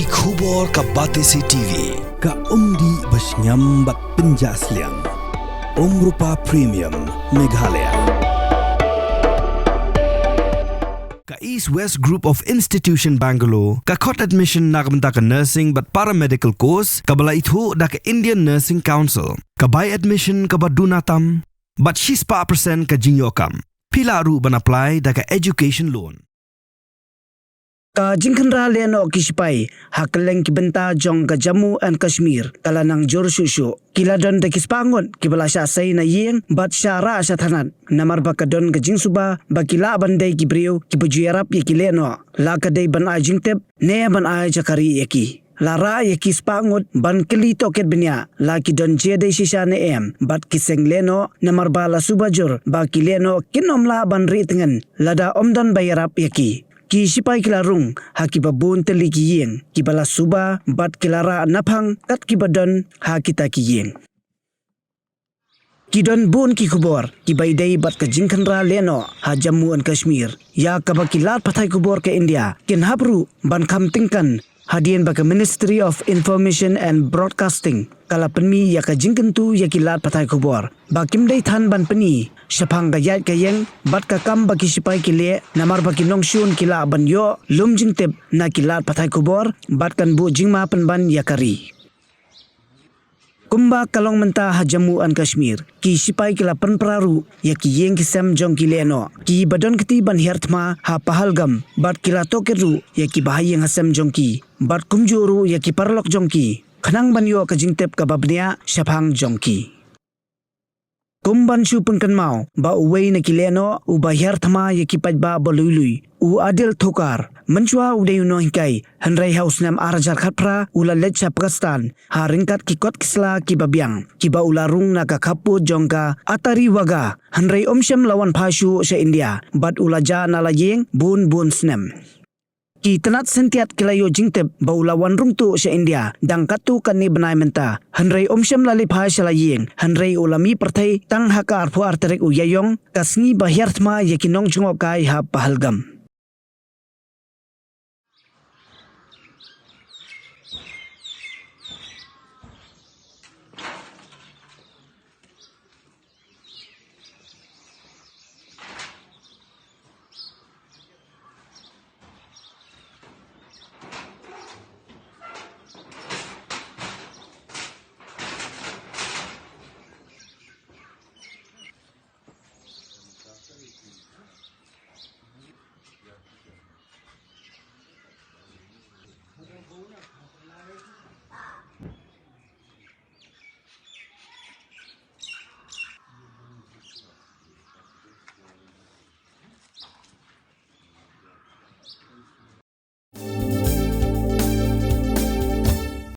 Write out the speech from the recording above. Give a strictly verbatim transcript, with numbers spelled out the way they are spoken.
Ki khubor ka Batesi T V, ka umdih ba shngiam bad pynjah sliang. Umrupa Premium, Meghalaya. Ka East West Group of Institution Bangalore, ka khot admission na ka bynta ka nursing bad paramedical course, kaba la ithuh da ka Indian Nursing Council, ka bai admission kaba duna tam, bad shispah percent ka jingïoh kam. Phi lah ruh ban apply da ka education loan. Ka jingkhynra lehnoh ki shipai ha kylleng ki bynta jong ka Jammu and Kashmir ka la nang jur shuh shuh. Ki la don da ki spah ngut kiba la shah sei na ïing bad shah rah shah thanat, namar ba ka don ka jingsuba ba ki lah ban dei ki briew kiba ju ïarap ïa ki lehnoh, la ka dei ban ai jingtip ne ban ai jakari ïa ki. La rah ïa ki spah ngut ban kylli tohkit bniah la ki don jingdei shisha ne em bad ki seng lehnoh, namar ba la suba jur ba ki lehnoh kin ym lah ban rieh tngen lada ym don ba ïarap ïa ki. Ki shipai ki la rung ha kiba bun tylli ki ïing kiba la suba bad ki la rah naphang kat kiba don ha kita ki ïing. Ki don bun ki khubor kiba ïadei bad ka jingkhynra lehnoh ha Jammu and Kashmir, ïa kaba ki lad pathai khubor ka India kin hap ruh ban kham tyngkan, hadien ba ka Ministry of Information and Broadcasting ka la pynmih ïa ka jingkyntu ïa ki lad pathai khubor ba kim dei than ban pyni shaphang ka ïaid ka ïeng bad ka kam ba ki shipai ki leh, namar ba ki nongshun ki lah ban ïoh lum jingtip na ki lad pathai khubor bad kan buh jingma pynban ïa ka ri. Kumba ka long mynta ha Jammu and Kashmir, ki shipai ki la pynpra ruh ïa ki ïing ki sem jong ki lehnoh kiba don kti ban hiar thma ha Pahalgam, bad ki la tohkit ruh ïa kiba ha ïing ha sem jong ki bad kumjuh ruh ïa ki paralok jong ki, khnang ban ïoh ka jingtip kaba bniah shaphang jong ki. Kum ban shu pynkynmaw ba uwei na ki lehnoh uba hiar thma ïa ki paidbah ba lui lui, u Adil Thokar, mynshuwa u dei u nonghikai, hynrei ha u snem ar hajar khatphra u la leit sha Pakistan ha ryngkat ki kot ki sla kiba biang, kiba u la rung na ka khappud jong ka Atari Wagah, hynrei um shym la wan phai shuh sha India bad u la jah na la ïing bun bun snem. Ki tnat syntiat ki la ïoh jingtip ba u la wan rung tuh sha India dang katto katne bnai mynta, hynrei um shym la leit phai sha la ïing, hynrei u la mih pyrthei tang ha ka arphew ar tarik u Ïaïong, ka sngi ba hiar thma ïa ki nongjngohkai ha Pahalgam.